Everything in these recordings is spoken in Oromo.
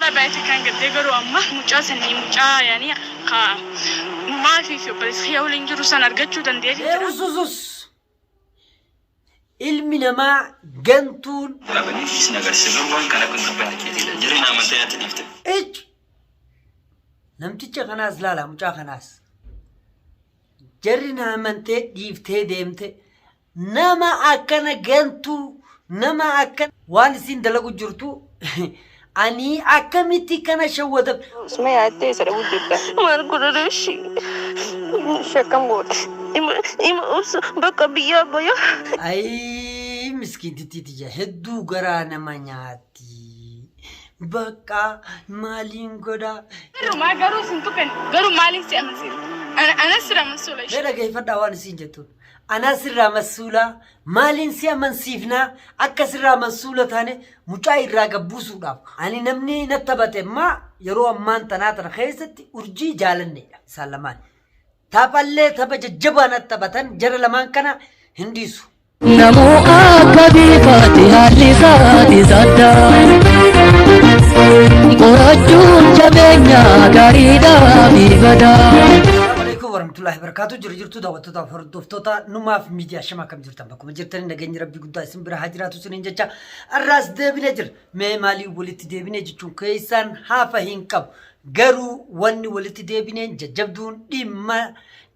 Wallahi baay'ee takkaan gaddee, garuu amma mucaa sanii, mucaa yaani ka numaafii fi obboleessa kiyya waliin jiru san argachuu dandeetii jira. Ususus. Ilmi namaa gantuun. Qabaniif isin agarsiisa, garuu waan kana akka hin dubbanne keetiidha. Jarri na amantee natti dhiifte. Icc. Namticha kanaas laala, mucaa kanaas. Jarri na amantee dhiiftee deemte. Nama akkana gantuu, nama akkana waan isin dalagu jirtu, ani akkamitti kana shawwadam. Suma yaaddee isa dhabuu jirta. Maal godhana ishii? Ishee akkam goote? Ima ima obsa bakka biyyaa baya. Ayii, miskiintittii tiyya, hedduu garaa nama nyaatti. Bakka maaliin godha? Sirrumaa garuu sin tuqan, garuu maaliin si amansiisa? Ana sirra masuula Mee ishee. dhageeffadhaa waan isiin jettuun. Anaa sirraa masuulaa, maaliin si amansiifnaa akka sirraa masuula taane mucaa irraa gabbuusuudhaaf? Ani namni natti taphate ammaa yeroo ammaan tanaa tana keessatti Urjii, Jaalanneedha isaan lamaan. Taphallee tapha jajjabaa natti taphatan, jara lamaan kana hin dhiisu. Namuu akka biifaati haalli isaatis adda. Qorachuun jabeenya gaariidhaa fi badaa. Assalamu alaikum warahmatullahi wabarakatuh. Jiru jirtu daawwattoota fi hordoftoota Numaaf Miidiyaa, shama akkam jirtan? Bakkuma jirtanii nageenyi Rabbii guddaa isin bira haa jiraatu isiniin jecha, arraas deebinee jira. Mee maaliin walitti deebinee jechuun keessaan hafa hin qabu. Garuu wanni walitti deebineen jajjabduun dhimma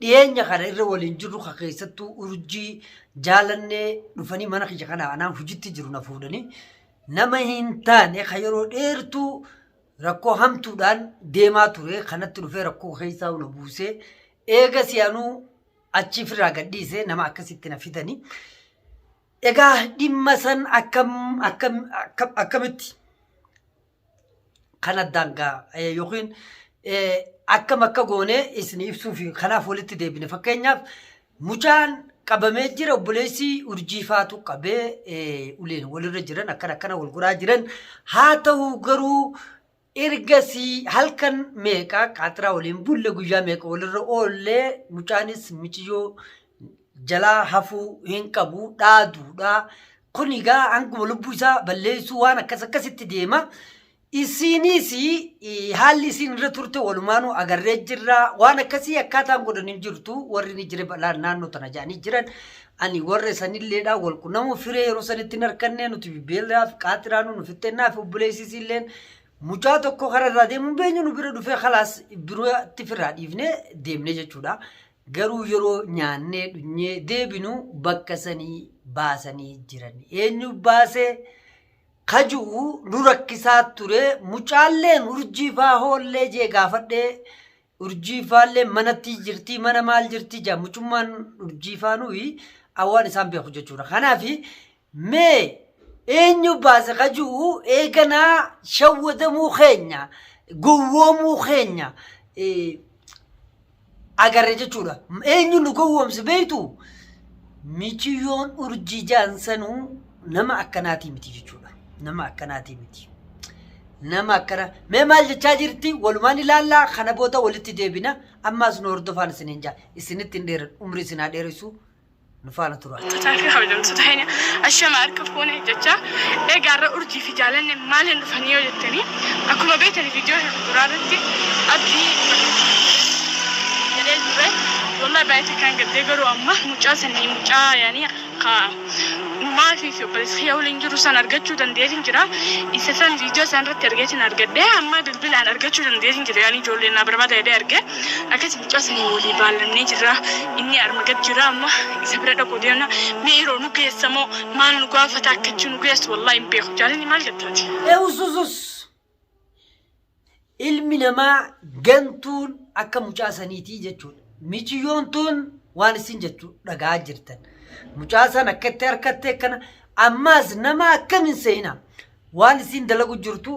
dhiyeenya kana irra waliin jirru, ka keessattuu Urjii, Jaalannee dhufanii mana kiyya kana anaan hojitti jiru na fuudhanii, nama hin taane ka yeroo dheertuu rakkoo hamtuudhaan deemaa ture kanatti dhufee rakkoo keessaa na buusee, eega si'anuu achi ofirraa gadhiisee nama akkasitti na fidanii. Egaa dhimma san akkam akkam akkam akkamitti kan addaan gaa yookiin akkam akka goone isin ibsuuf kanaaf walitti deebine. Fakkeenyaaf, mucaan qabamee jira, obboleessi Urjii faatu qabee, uleen walirra jiran, akkana akkana wal godhaa jiran. Haa ta'u garuu ergasii halkan meeqa qaaxiraa waliin bulle, guyyaa meeqa walirra oollee, mucaanis miciyyoo jalaa hafuu hin qabu, dhaaduudha. Kun egaa hanguma lubbuu isaa balleessuu waan akkas akkasitti deema. Isiinis haalli isiin irra turte walumaanuu agarree jirra. Waan akkasii akkaataan godhan hin jirtu. Warri ni jire bal'aan naannoo tana jedhanii jiran. Ani warra sanilleedha wal qunnamuu firee yeroo sanitti hin harkanne, nuti beelaaf qaaxiraanuu nu fixxennaaf, obboleessisiilleen mucaa tokko karaa irraa deemuun beenyu nu bira dhufee, kalaas biratti firraa dhiifnee deemne jechuudha. Garuu yeroo nyaannee dhunyee deebinu bakka sanii baasanii jiran. Eenyu baasee kaju'u nu rakkisaa ture. Mucaalleen Urjii faa hoollee jee gaafadhee, Urjii faallee manatti jirtii, mana maal jirtii jaa, mucummaan Urjii faa nuyi awwaan isaan beeku jechuudha. Kanaaf mee eenyu baase kaju'u eeganaa shawwadamuu keenya, gowwoomuu keenya agarre jechuudha. Eenyu nu gowwoomse beektu? Miciyyoon Urjii jaansanuu nama akkanaatii miti jechuudha. Nama akkanaatii miti. Nama akkana. Mee maal jechaa jirti? Walumaan ilaallaa, kana booda walitti deebina. Ammaas nu hordofaan isiniin jaa. Isinitti hin dheeran. Umrii isin haa dheeressu. Nu faana turaa. Hordoftoota fi kabajamtoota keenya, ashama harka fuune jecha. Egaa irra Urjii fi Jaalanne maaliin dhufanii yoo jettanii, akkuma beektan viidiyoo hin duraa irratti Abdii jedhee ture. Wallahi baay'ee takkaan gaddee, garuu amma mucaa sanii, mucaa yaani ka numaafii fi obboleessa kiyya waliin jiru san argachuu dandeetiin jira. Isa san viidiyoo san irratti argeetiin argadhe, amma bilbilaan argachuu dandeetiin jira. Yaani ijoolleen na barbaada jedhee arge. Akkas mucaa sanii walii baallamnee jirra. Inni arma gad jira, amma isa bira dhaquu deemna. Mee yeroo nu geessa moo maal nu gaafata, akkachi nu geessu wallahi hin beeku. Jaalalli maal jettaati? Ususus. Ilmi namaa gantuun akka mucaa saniitii jechuudha. Miciyyoon tun waan isin jettu dhagaa jirtan. Mucaa san akka itti harkatte akkana ammaas nama akkam hin seena. Waan isin dalagu jirtu,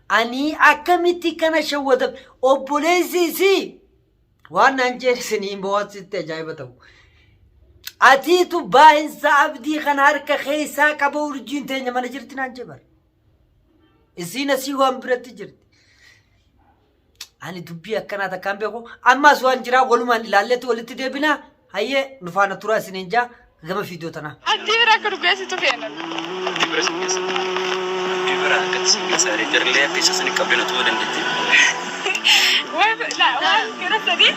ani akkamitti kana shawwadam, obboleessi isii waan naan jeen isinii mo'atsitti ajaa'iba ta'u. Atiitu baay'insa Abdii kana harka keessaa qaba, Urjiin teenya mana jirti naan jee bara. Isiin asii waan biratti jirti. Ani dubbii akkanaa takkaan beeku. Ammaas waan jiraa walumaan ilaalleetti walitti deebinaa. Hayyee, nu faana turaa isiniin jaa gama viidiyoo tanaa. Abdii bira akka nu geessitu feena. Abdii bira sin geessa. Abdii bira. bira akka isin geessaare jarrillee akka isa sani qabdee na tumuu dandeetti. Waan waan gara sadii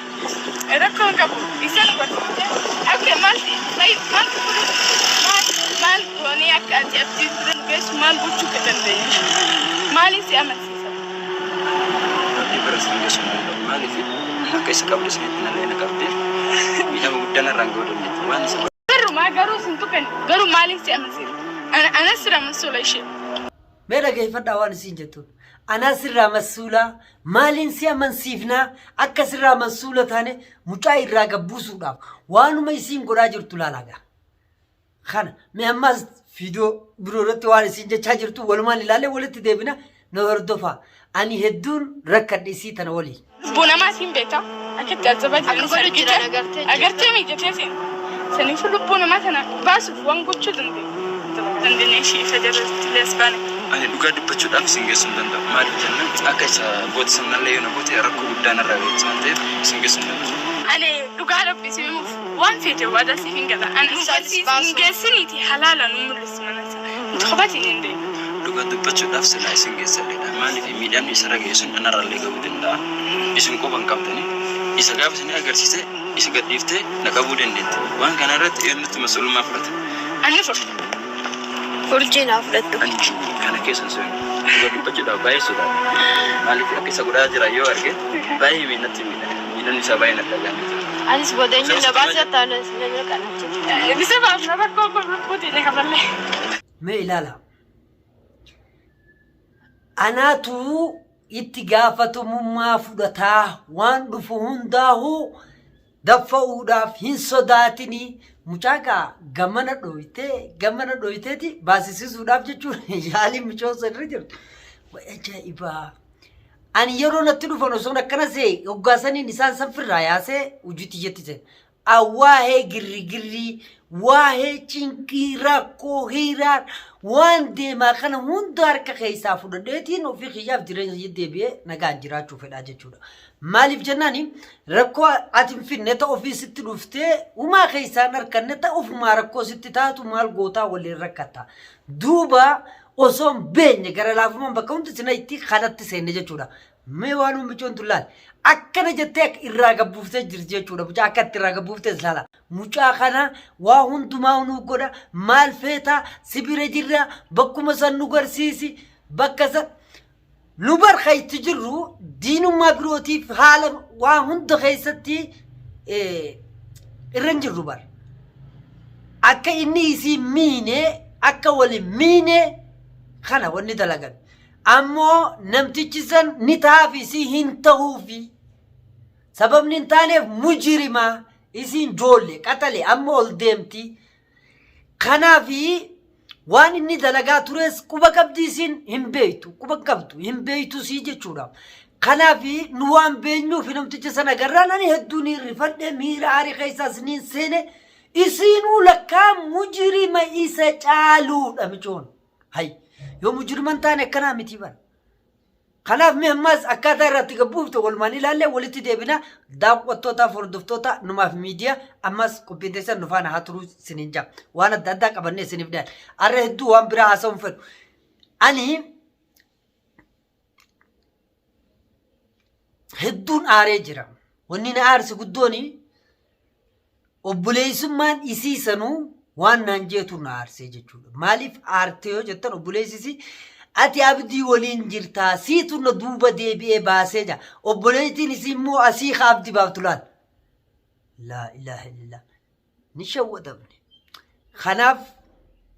rakkoo hin qabu. Isa nu barsiise. Akka maal maal maal maal goonee akka ati abdii bira nu geessu maal gochuu akka dandeenyu? Maaliin si amansiisa? Abdii bira isin geessu hin danda'u. Maaliif akka isa qabde sanitti nallee na qabdee miidhama guddaan irraan ga'uu dandeetti. Waan isa Garuu garuu sin tuqan garuu maaliin si amansiisa? Anas sira masuula ishee. Mee dhageeffadhaa waan isiin jettuun. Anaa sirraa masuulaa maaliin si amansiifnaa akka sirraa masuula taane mucaa irraa gabbuusuudhaaf waanuma isiin godhaa jirtu laala gaa. Kana mee ammas viidiyoo biroo irratti waan isiin jechaa jirtu walumaan ilaalee walitti deebina na hordofaa. Ani hedduun rakkadhe isii tana waliin. Lubbuu namaa siin beekta. Akkatti azabaa Akka jiran godhu jiran agartee jirta. Agartee miijatee siin. Saniifuu lubbuu namaa tana baasuuf waan gochuu dandeenya. Dandeenya ishee ifa jalatti illee as baane. Ani dhugaa dubbachuudhaaf isin geessuu hin danda'u. Maaliif jennaan akka isa goote sanallee yoo na goote rakkoo guddaan irraa geessu waan ta'eef isin geessuu hin danda'u. Ani dhugaa rabbi si himuuf waan feete waadaa siif hin gala. Ani Isaanis hin baasuuf. geessiniiti halaala nu mul'isi mana isaa. Nuti kophatiin hin deemu. Dhugaa dubbachuudhaaf silaa isin geessadheedha. Maaliif miidhamni isarra ga'e sun anarrallee ga'uu danda'a. Isin quba hin qabdani. Isa gaafa isin agarsiise isa gadhiiftee na qabuu dandeetti. Waan kana irratti eenyutti mas'uulummaa fudhata? Ani fudhu. Urjii naa fudhattu. Ani kana keessa hin seenu. Dhugaa dubbachuudhaaf baay'ee sodaadha. Maaliif akka isa godhaa jira yoo arge baay'ee natti miidha. Miidhamni isaa baay'ee natti dhaga'amee jira. Anis booda eenyuun na baasee taanaan isin na mirqanaachifte. Bisa baafna rakkoo kun lubbuutiin kaballee. Mee ilaala. Anaatu itti gaafatamummaa fudhataa waan dhufu hundaa'uu daffa'uudhaaf hin sodaatini. Mucaa gaa gamana dhoytee gamana dhoyteeti baasisiisuudhaaf jechuun yaaliin micoota irra jirtu. Way ajaa'ibaa! Ani yeroo natti dhufan osoon akkana see hoggaasaniin isaan sanfirraa yaasee hojii tiyyatti seena. Waa'ee girrigirrii, waa'ee cinqii, rakkoo, hiraar waan deemaa kana hunda harka keessaa fudhadheetiin ofii kiyyaaf jireenya kiyya deebi'ee nagaan jiraachuu fedhaa jechuudha. Maaliif jennaan rakkoo ati hin finne ta ofii sitti dhuftee umaa keessaan harkanne ta ofumaa rakkoo sitti taatu maal gootaa waliin rakkatta. Duuba osoo hin beekne gara laafumaan bakka hundi sina itti kanatti seenne jechuudha. Mee waan micoon tun laal. Akkana jettee akka irraa gabbuuftee jirti jechuudha. Mucaa akka itti irraa gabbuuftes laala. Mucaa kana waa hundumaa nu godha. Maal feetaa si bira jirra. Bakkuma san nu garsiisi. Bakka san nu bar kan itti jirru diinummaa birootiif haala waa hunda keessatti irra hin jirru bar. Akka inni isii miine akka wali miine kana wanni dalagan. Ammoo namtichi san ni ta'aafi isii hin ta'uufi. Sababni hin taaneef mujirimaa isiin joolle qaxale amma ol deemti. Kanaafi waan inni dalagaa tures quba qabdi isiin hin beektu quba hin qabdu hin beektu sii jechuudha. Kanaafi nu waan beeknuuf namticha sana agarraan ani hedduu ni rifadhe miira aarii keessaas niin seene isiinuu lakkaa mujirima isa caaluudha micoon. Hay yoo mujrima hin taane akkanaa miti bara. Kanaaf mee ammaas akkaataa irratti gabbuufte walumaan ilaallee walitti deebina daawwattootaaf hordoftoota numaaf miidiyaa ammas qophiin teessan nu faana haa turuu isiniin jaa. Waan adda addaa qabannee isiniif dhiyaate. Har'a hedduu waan biraa haasa'uun fedhu. Ani hedduun aaree jira. Wanni na aarse guddooni obboleessummaan isii sanuu waan naan jeetu na aarsee jechuudha. Maaliif aarte yoo jettan obboleessi isii ati abdii waliin jirtaa siitu na duuba deebi'ee baasee jira. Obboleettiin isii immoo asii ka abdii baaftu laal. Laa ilaaha illallah. Ni shawwadamne. Kanaaf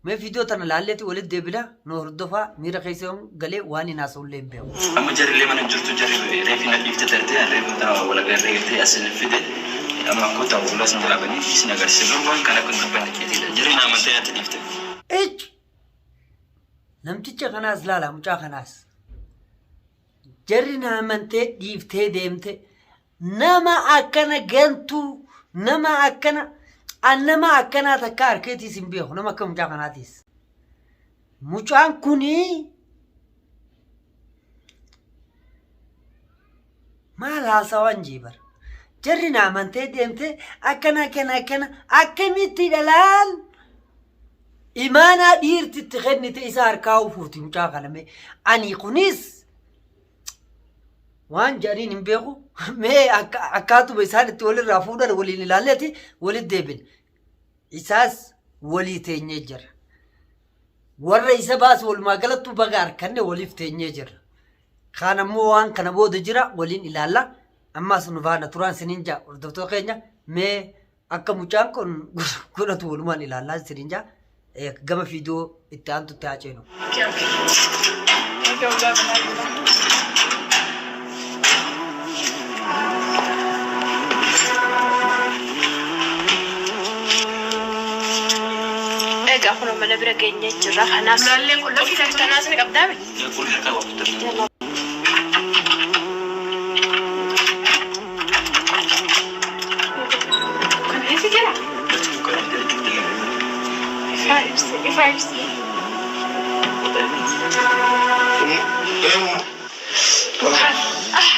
mee viidiyoo tana laalleeti walitti deebina nu hordofaa miira keessa yoon galee waan hin haasa'ullee hin beeku. Amma jarrillee mana hin jirtu jarri reefi na dhiifte tarte reefu tana wal agarree gartee as fide amma kottaa fuula isin jalaa banii isin agarsiisa garuu waan kana akka hin dubbanne keetiidha jarri na amantee natti dhiifte. Icc! Namticha kanaas laala mucaa kanaas. Jarri na amantee dhiiftee deemte. Nama akkana gantuu nama akkana an nama akkanaa takka arkeetiis hin beeku nama akka mucaa kanaatiis. Mucaan kuni maal haasawaan jee bara. Jarri na amantee deemte akkana akkana akkana akkamitti dhalaal. Imaanaa dhiirti itti kennite isa harkaa fuuti mucaa kana mee. Ani kunis waan jedhaniin hin beeku. Mee akkaatuma isaan itti walirraa fuudhan waliin ilaalleeti walitti deebina. Isaas walii teenyee jira. Warra isa baasu walumaa galattuu baga harkanne waliif teenyee jira. Kaan ammoo waan kana booda jira waliin ilaalla. Ammas nu faana turaan siniin jaa hordoftoota keenya mee akka mucaan kun godhatu walumaan ilaallaa siniin jaa gama viidiyoo itti aantutti haa ceenu. Okay. Egaa ulaa banaa jira. Egaa kun mana bira geenyee jirra. Kanaas Ulaalleen qullafii kanaas ni qabdaa mi? Qulfii qaba. Kun eessa jira? Ifaa ibsi, ifaa ibsi. Ah,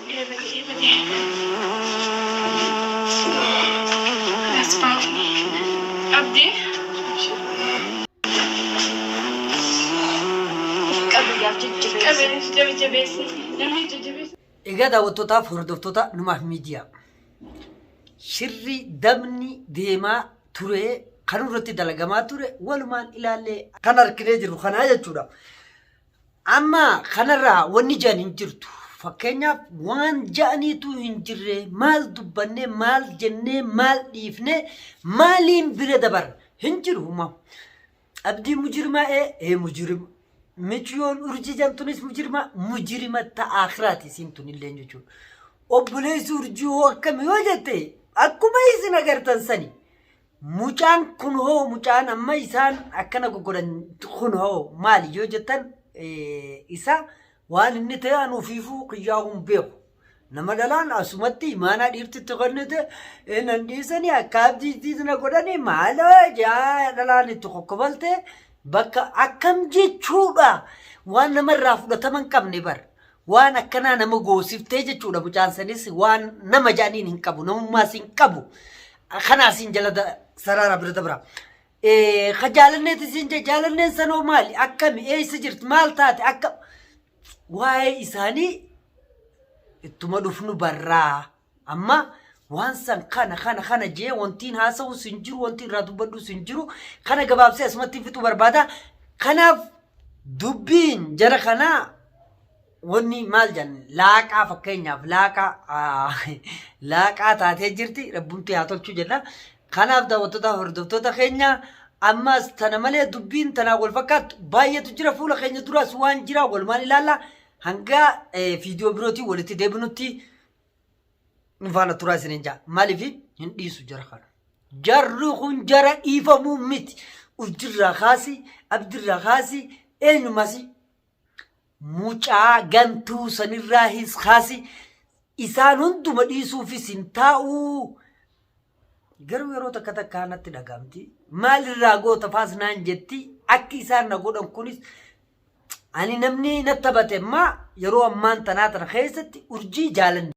eebade, eebade. That's fine. Abdii. Qabiyyaaf jajjabeessi. Qabeessi jajjabeessi. Namni jajjabeessi. Egaa daawwattootaaf hordoftoota Numaaf Miidiyaa. Shirri dabni deemaa ture kan irratti dalagamaa ture walumaan ilaallee kan arginee jirru kanaa jechuudha. Amma kanarraa wanni ja'an hin jirtu. Fakkeenyaaf waan ja'aniitu hin jirre maal dubbannee maal jennee maal dhiifnee maaliin bira dabarra hin jiru humaa. Abdii mujrimaa ee ee mujrima. Miciyoon urjii jantunis mujrima mujrima ta akhiraati isiin tunillee jechuudha. Obboleessi urjii hoo akkami yoo jette akkuma isin agartan sani. Mucaan kun hoo mucaan amma isaan akkana goggodhan kun hoo maali yoo jettan isa waan inni ta'e an ofiifuu kiyyaa hin beeku. Nama dhalaan asumatti imaanaa dhiirtitti kennite nan dhiisanii akka abdiitti na godhanii maaloo jaa dhalaan itti kokkobalte bakka akkam jechuudha waan namarraa fudhatama hin qabne bar. Waan akkanaa nama goosiftee jechuudha mucaan sanis waan nama jedhaniin hin qabu namummaas hin qabu. Kanaas hin jala saraara bira dabra. Ka jaalanneetis hin jaalanneen sanoo maali akkami eessa jirti maal taate akka waa'ee isaanii ittuma dhufnu barraa amma waan san kana kana kana jee wantiin haasa'us hin jiru wantiin irraa dubbadhus hin jiru kana gabaabsee asumatti fixuu barbaada kanaaf dubbiin jara kanaa wanni maal jedhan laaqaa fakkeenyaaf laaqaa laaqaa taatee jirti rabbumti haa tolchu jenna kanaaf daawwattoota hordoftoota keenya ammas tana malee dubbiin tanaa wal fakkaattu baay'eetu jira fuula keenya duraas waan jira walumaan ilaalla hanga viidiyoo birootiin walitti deebinutti nu faana turaa isiniin jaa maaliif hin dhiisu jara kana jarri kun jara dhiifamuu miti urjirraa kaasi abdirraa kaasi eenyumasi mucaa gantuu sanirraa his kaasi isaan hunduma dhiisuufis hin taa'uu garuu yeroo takka takkaa natti dhagaamti maalirraa goota faas naan jetti akki isaan na godhan kunis ani namni natti taphate ammaa yeroo ammaan tanaa tana keessatti urjii jaalanne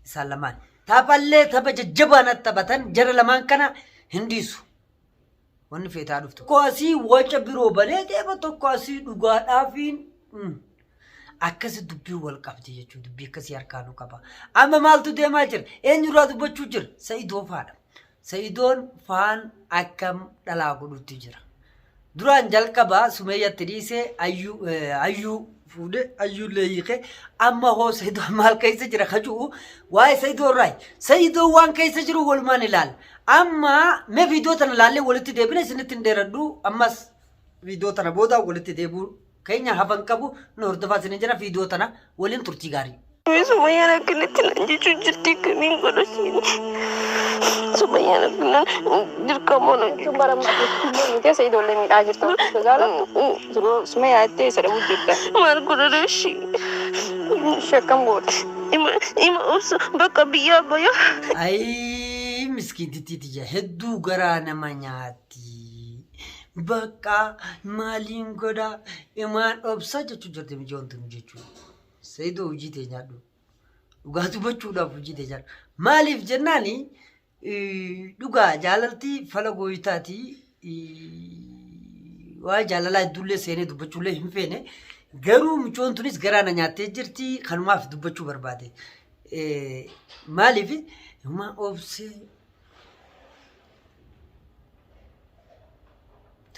isaan lamaan taphallee tapha jajjabaa natti taphatan jara lamaan kana hin dhiisu. Wanni feetaa dhuftu. Tokko asii waca biroo banee deema tokko asii dhugaadhaafiin akkasi dubbii wal qabdi jechuudha. Dubbii akkasii harkaanuu qaba. Amma maaltu deemaa jira? Eenyurraa dubbachuu jira? Sa'idoo faadha. Sa'idoon faan akkam dhalaa godhutti jira. Duraan jalqaba Sumeeyyatti dhiisee ayyuu ayyuu fuudhee ayyuullee hiikee amma hoo Sa'idoon maal keessa jira ka jiru waa'ee Sa'idoo irraa Sa'idoon waan keessa jiru walumaan ilaalla. Amma mee viidiyoo tana ilaallee walitti deebina isinitti hin dheeradhu ammas viidiyoo tana booda walitti deebi'uu keenya hafan qabu nu hordofaa isinin jira viidiyoo tana waliin turtii gaarii. Sumayyaan akkanatti naan jechuu jirti akkamiin godha siin. Sumayyaan akkanaan dirqama na Jechuun bara ammaa keessa ijoollee miidhaa jirtu akka jaalattu Sumayyaa jettee isa dhabuu jirta. Maal godha reeshi? Ishee akkam goote? Ima ima obsa bakka biyyaa baya. Ayii miskiintittii tiyya hedduu garaa nama nyaatti. Bakka maaliin godha imaan obsa jechuu jirti mijoon tun jechuudha. Saidoo hojii tee nyaadhu. Dhugaa dubbachuudhaaf hojii tee nyaadhu. Maaliif jennaani dhugaa jaalalti fala gooytaati. Waa'ee jaalalaa hedduullee seenee dubbachuullee hin feene. Garuu mucoon tunis garaa na nyaattee jirti kanumaaf dubbachuu barbaade. Maaliif huma obsee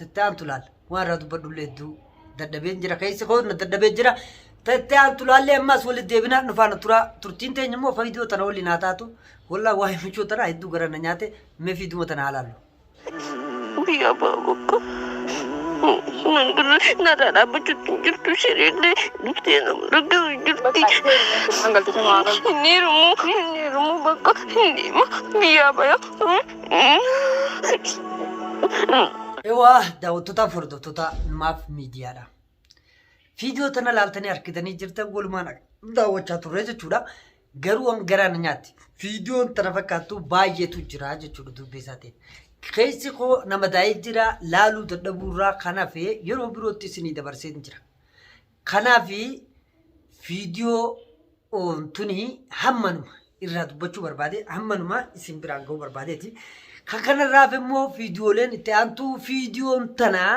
tattaantu laal waan irraa dubbadhullee hedduu dadhabeen jira keessi koo na dadhabee jira. Tattaantu laallee ammaas walitti deebinaa nu faana turaa turtiin teenya immoo faayidoo tana waliin haa taatu. Wallaa waa'ee mucoo tanaa hedduu garaa na nyaate mee fiiduma tana haa laallu. Biyya abbaa bakka. Nan dura narraa dhaabbachuutti hin jirtu shiriillee dhuftee nama rakkisuu hin jirti. Hin heerumu hin heerumu bakka hin deema biyyaa baya. Ewa daawwattootaaf hordoftoota maaf miidiyaadha. Viidiyoo tana laaltanii harkitanii jirtan walumaan daawwachaa turre jechuudha. Garuu an garaa na nyaatti. Viidiyoon tana fakkaattu baay'eetu jira jechuudha dubbii isaatiin. Keessi koo nama daa'ee jira laaluu dadhabuurraa kan hafe yeroo birootti isinii dabarseen jira. Kanaaf viidiyoo tuni hammanuma irraa dubbachuu barbaade hammanuma isin biraan ga'uu barbaadeeti. Kan kanarraaf immoo viidiyooleen itti aantu viidiyoon tanaa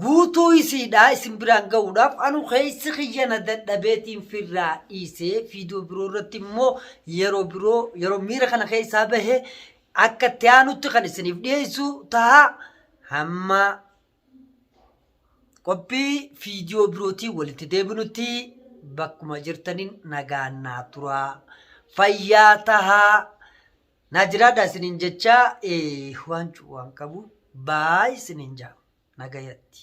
Guutuu isiidhaa isin biraan ga'uudhaaf anu keessi kiyya na dadhabeetiin firraa dhiisee viidiyoo biroo irratti immoo yeroo biroo yeroo miira kana keessaa bahe akka itti aanutti kan isiniif dhiyeessu ta'a. Hamma qophii viidiyoo birootiin walitti deebinutti bakkuma jirtaniin nagaan naa turaa. Fayyaa tahaa. Naa jiraadhaa isiniin jechaa waan cuwwaan qabu baay isiniin jaa nagayatti.